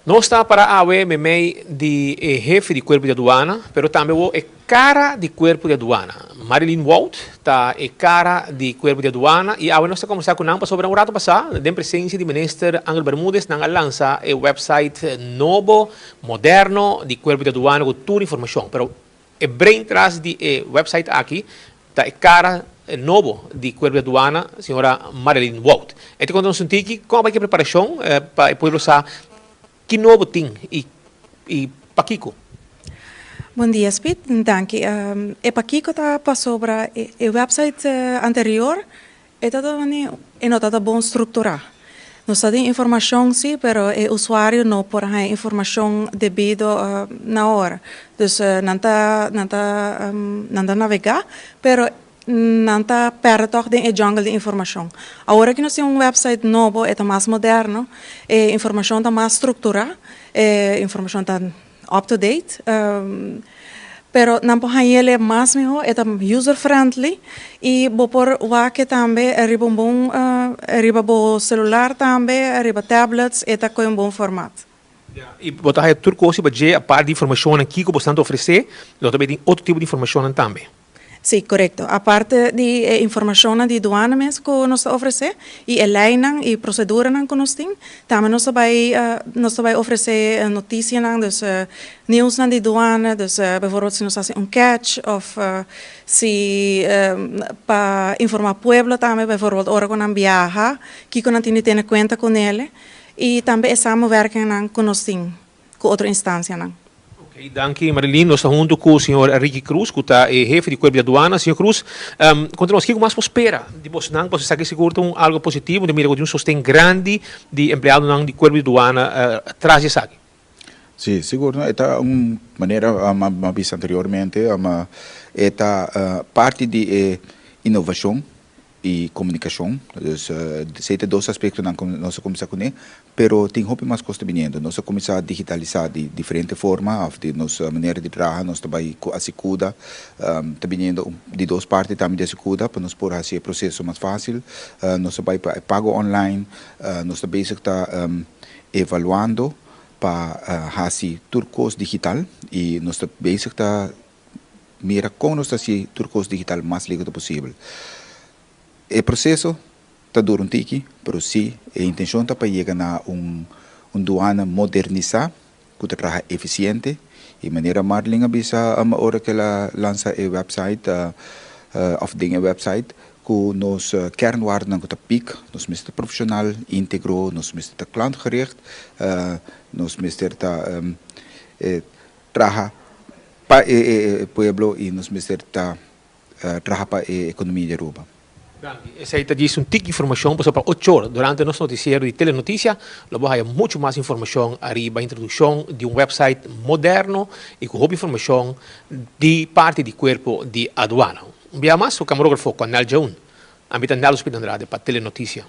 Nos ta para awe meimei di e hefe di Cuerpo di Aduana, pero tambe wo e cara di Cuerpo di Aduana. Marilyn Wout ta e cara di Cuerpo di Aduana y awe nos ta conversa cu nan pasobra un rato pasa den presencia di Minister Angel Bermudez nan a lansa e website nobo, moderno di Cuerpo di Aduana cu tur informacion. Pero e brain tras di e website aki ta e cara nobo di Cuerpo di Aduana, señora Marilyn Wout. E ta conta nos un tiki con a bay cu e preparacion pa e pueblo sa ki nobo tin y y pakico. Bon dia Speed, danki. E pakico ta pasobra e website anterior E ta e no ta bon strukturá. Nos ta tin informashon sí, pero e usuario no por haña informashon debido na ora. Dus nan ta nan ta nan ta navegá, pero nan ta pèrdè tòg den e jungle di informashon. Awor aki nos tin un wèpsait nobo, e ta mas moderno, e informashon ta mas strukturá, e informashon ta up to date, pero nan por hañ'el mas mihó, e ta user friendly y bo por wak e tambe riba un bon, riba bo celular tambe, riba tablets, e ta koe un bon format. Ya, y bo ta haña tur kos riba dje, apart di informashonnan kiko bo esnan ta ofresé, lo ta bay tin otro tipo di informashonnan tambe. Sí, korekto. Aparte di e informashonnan di duana mes ku nos ta ofresé i e leinan i proseduranan ku nos tin, tambe nos ta bai nos ta bai ofresé notisianan, dus nieuwsnan di duana, dus bijvoorbeeld si nos hasi un catch òf si pa informá pueblo tambe, bijvoorbeeld ora ku nan biaha, kiko nan tin di tene kuenta kunele i tambe e samenwerkingnan ku nos tin. ku otro instansianan. Ok, danki Marilyn. Nos ta huntu ku señor Ricky Cruz, ku ta e hefe di Kuerpo di Aduana. Señor Cruz, konta nos kiko mas por spera di bosnan, pasobra esaki sigur ta un algo positivo, ta mira ku tin un sosten grandi di empleadonan di Kuerpo di Aduana tras di esaki. Sí, sigur no, e ta un manera mi a bisa anteriormente, e ta parti di e inovashon i komunikashon. Dus esei ta dos aspektonan ku nos a kuminsá kuné, pero tin hopi mas kos ta biniendo. Nos a kuminsá digitalisá di diferente forma òf di nos manera di traha, nos ta bai ku Asikuda, ta biniendo un di dos parti tambe di Asikuda pa nos por hasi e proseso mas fásil. Nos a bai pa e pago online, nos ta bezig ta evaluando pa hasi tur kos digital i nos ta bezig ta Mira kon nos ta hasi tur kos digital mas ligu ta posibel. E proseso ta dura un tiki, pero si e intenshon ta pa yega na un un duana modernisá ku ta traha efisiente i manera Marlin a bisa ora ku el a lansa e wèpsait òf den e wèpsait ku nos kernwaardenan ku ta pik, nos mester ta profeshonal, íntegro, nos mester ta klantgericht, nos mester ta traha pa e pueblo y nos mester ta traha pa e economia di Aruba. Danki. Esey ta djis un tiki informacion pasobra pa ocho or durante nos noticiero di Telenoticia lo bo haya mucho mas informacion ariba introduccion di un website moderno y cu hopi informacion di parti di Cuerpo di Aduana. Un bia mas cu camarografo Cornel Djaun. Ami ta Nelson Pita Andrade pa Telenoticia.